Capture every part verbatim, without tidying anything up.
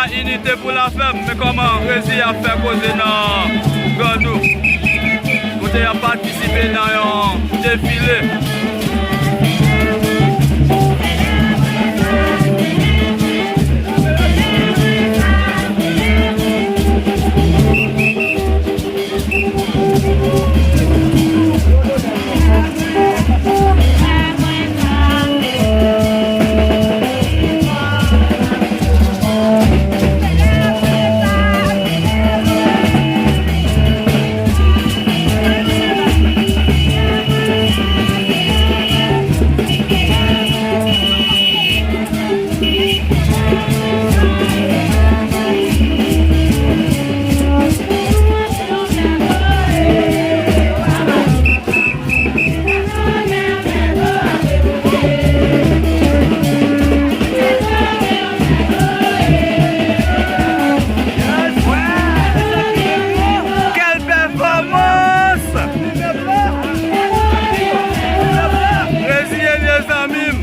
Inite pou Lafèm, men kòman Rezi ap fè koze nan Grandou, kote y ap patisipe nan yon defile. Kèl pèfòmans! Reziye, mezanmi m.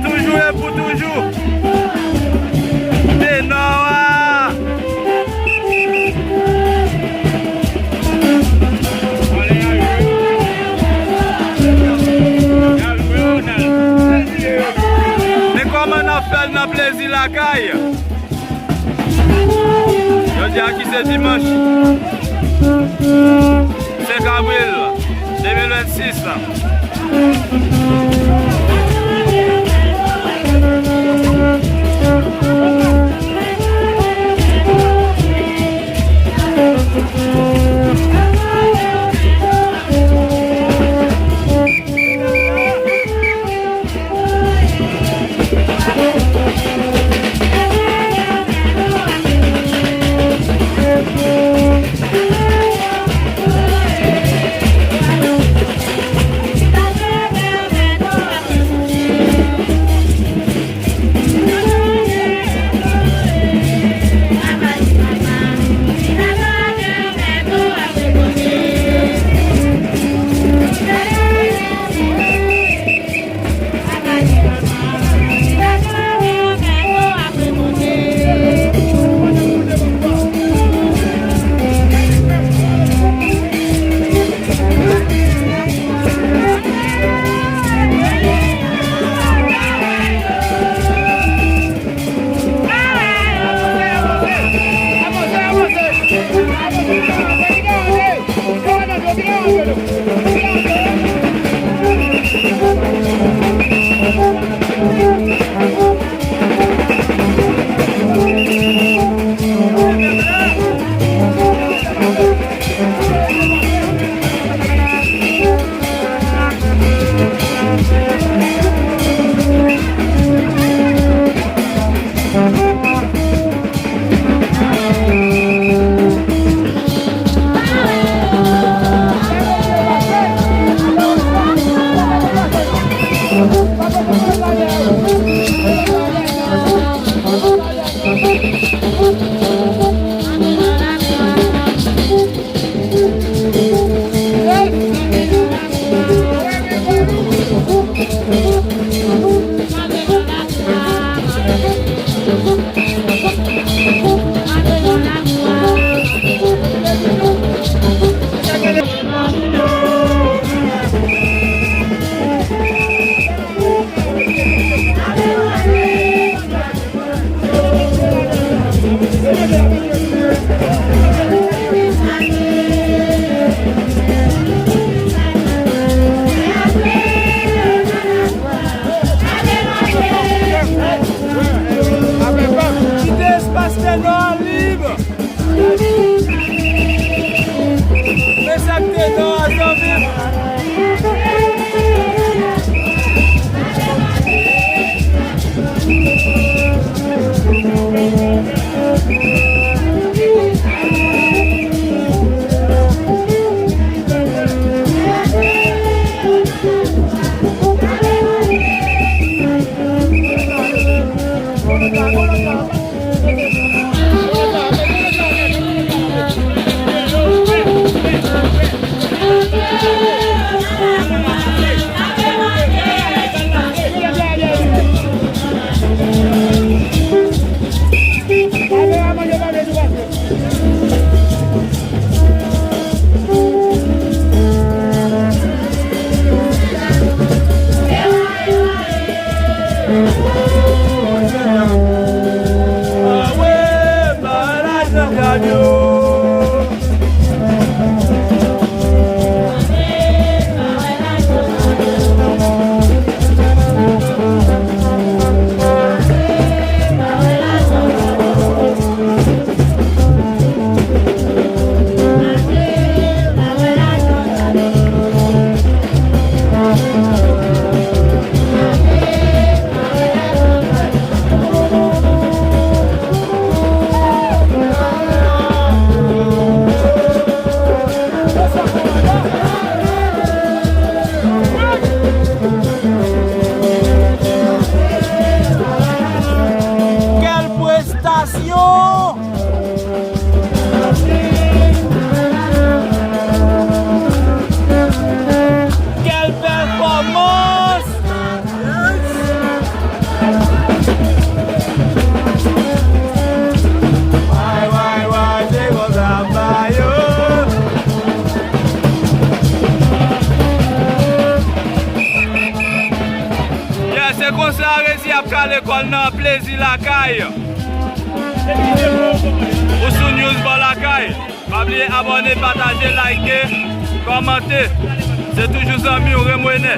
Toujou e pou toujou. Tenò a. Men kòman n ap fè l nan plezi lakay? Jodi a ki se dimanch senk avril de mil vennsis la. Kite espas Tenò a lib. Men sa k te nan zanmi m. Yo! Quelle performance! Why, why, why, se konsa m ba yo. Yeah, se konsa Rezi ap kale kò l nan plezi lakay. Ou sou News Bò Lakay. Pa bliye abòne, pataje, like, kòmante. Se toujou zanmi w Remwene.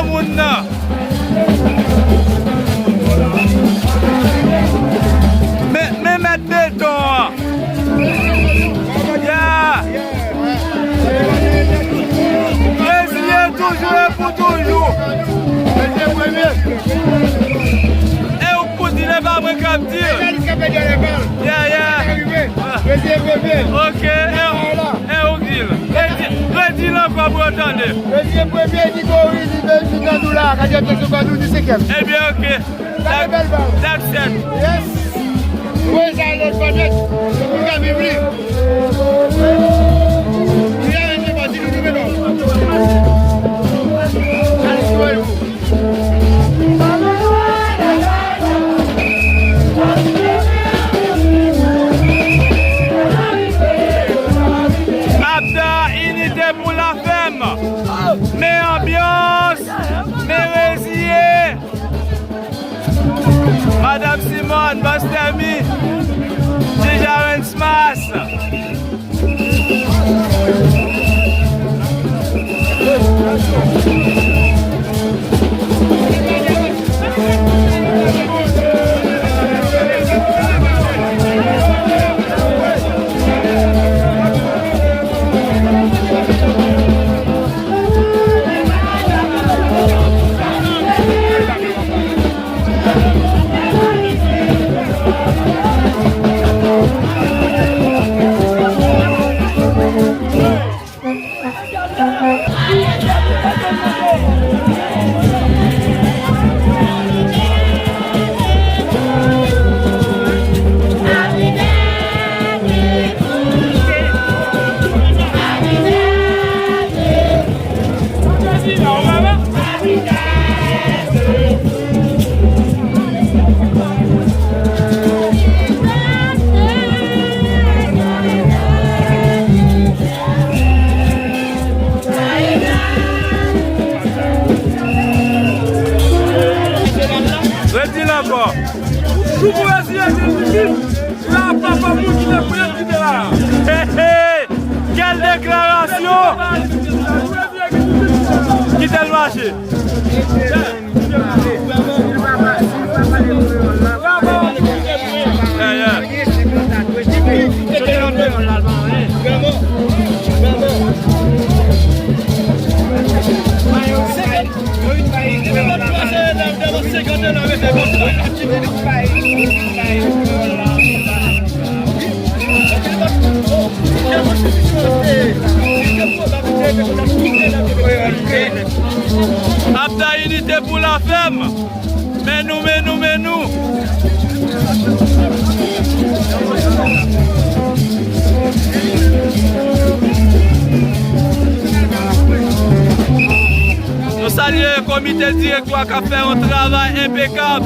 Moun nan. Men, men mèt beton an. Ya. Reziye toujou e pou toujou. E ou k pou di, e pa mwen k ap di l. Ya, ya. Ok, e, e ou k di l. Redi, redi l ankò pou yo tande. Reziye premye, li kouri, li vin nan nou la, kadi objeksyon kò nou di senkyèm. Ebyen, ok. Dak, dak sèt. Yes. Mwen sa lòt pa nèt. Pou ka viv li. Li a rete pati nou nou menon. Alè, sou yo. Abda, inite pou la fèm. Men anbyans, men reziye. Madam Simone, Bòs Tèmi, Jija Rensmas. Redi l ankò. Jou pou reziye gen limit. La pa pa moun ki te premye ki te la. Hey, hey. Kèl deklarasyon. Kite l mache. Yeah, yeah. Abda, inite pou la fèm. Men nou, men nou, men nou. Nou salye komite direktwa k ap fè yon travay enpekab.